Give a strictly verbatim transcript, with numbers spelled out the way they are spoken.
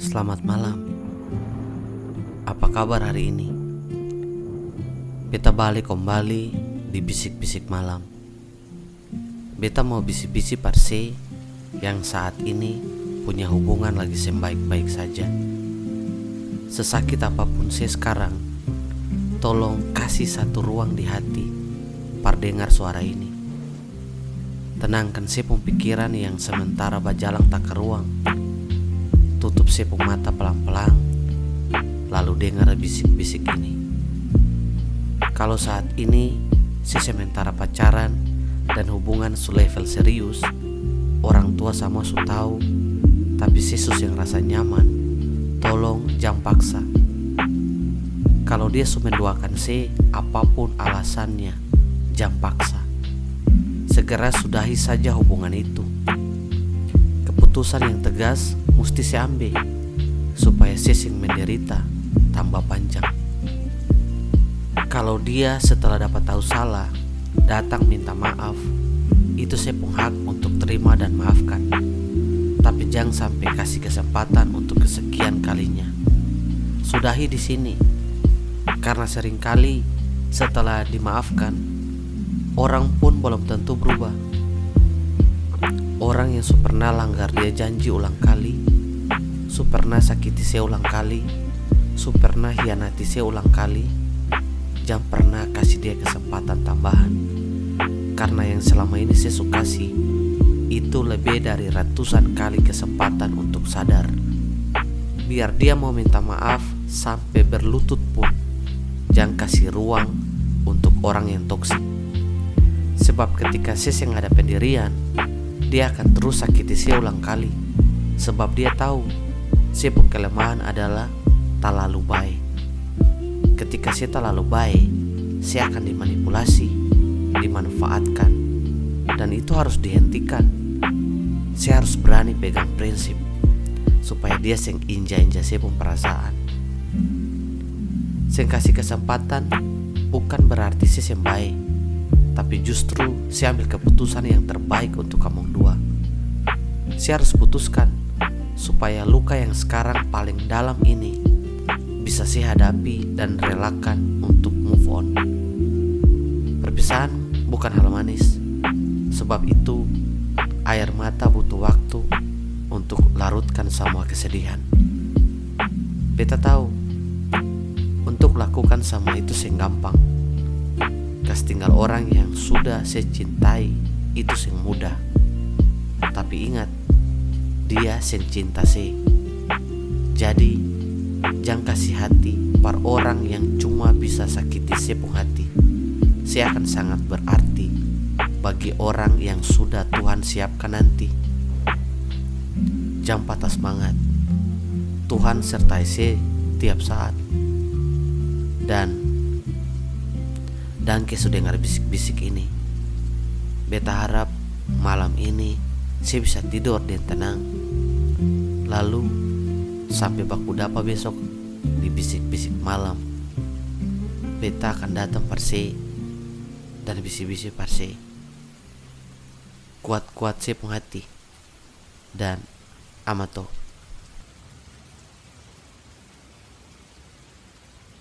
Slamat malam. Apa kabar hari ini? Beta bale kombali di Bisik-Bisik Malam. Beta mau bisi-bisi par se yang saat ini punya hubungan lagi seng baik-baik saja. Sesakit apapun se skarang, tolong kasi satu ruang di hati par dengar suara ini. Tenangkan se pung pikiran yang sementara bajalang takaruang. Tutup se pung mata palang-palang, lalu dengar bisik-bisik ini. Kalo saat ini se sementara pacaran dan hubungan su level serius, orang tua samua su tau, tapi se su seng rasa nyaman, tolong jang paksa. Kalo dia su menduakan se, apapun alasannya, jang paksa. Segera sudahi saja hubungan itu. Keputusan yang tegas musti se ambe, supaya se seng menderita tamba panjang. Kalo dia setelah dapa tau salah, datang minta maaf, itu se pung hak untuk terima dan maafkan. Tapi jang sampe kasi kesempatan untuk kesekian kalinya. Sudahi di sini. Karna seringkali setelah dimaafkan, orang pun balom tentu bruba. Orang yang su pernah langgar dia janji ulang kali, su pernah sakiti se ulang kali, su pernah hianati se ulang kali, jang pernah kasi dia kesempatan tambahan. Karna yang selama ini se su kasi, itu lebe dari ratusan kali kesempatan untuk sadar. Biar dia mau minta maaf, sampe berlutut pun, jang kasi ruang untuk orang yang toksik. Sebab ketika se seng ada pendirian, dia akan trus sakiti se ulang kali. Sebab dia tau, se pung kelemahan adalah talalu bae. Ketika se talalu bae, se akan dimanipulasi, dimanfaatkan, dan itu harus dihentikan. Se harus brani pegang prinsip supaya dia seng inja-inja se pung perasaan. Seng kasi kesempatan bukan berarti se seng bae, tapi justru se ambil keputusan yang terbaik untuk kamong dua. Se harus putuskan supaya luka yang skarang paling dalam ini bisa se hadapi dan relakan untuk move on. Perpisahan bukan hal manis, sebab itu aer mata butuh waktu untuk larutkan samua kesedihan. Beta tau, untuk lakukan samua itu seng gampang. Kas tinggal orang yang sudah se cintai itu seng mudah. Tapi ingat, dia seng cinta se. Jadi, jang kasi hati par orang yang cuma bisa sakiti se pung hati. Se akan sangat berarti bagi orang yang sudah Tuhan siapkan nanti. Jang patah smangat. Tuhan sertai se tiap saat. Dan dangke su dengar bisik-bisik ini. Beta harap malam ini se bisa tidor deng tenang. Lalu, sampe baku dapa besok di bisik-bisik malam, beta akan datang par se dan bisi-bisi par se. Kuat-kuat se pung hati. Dan amato.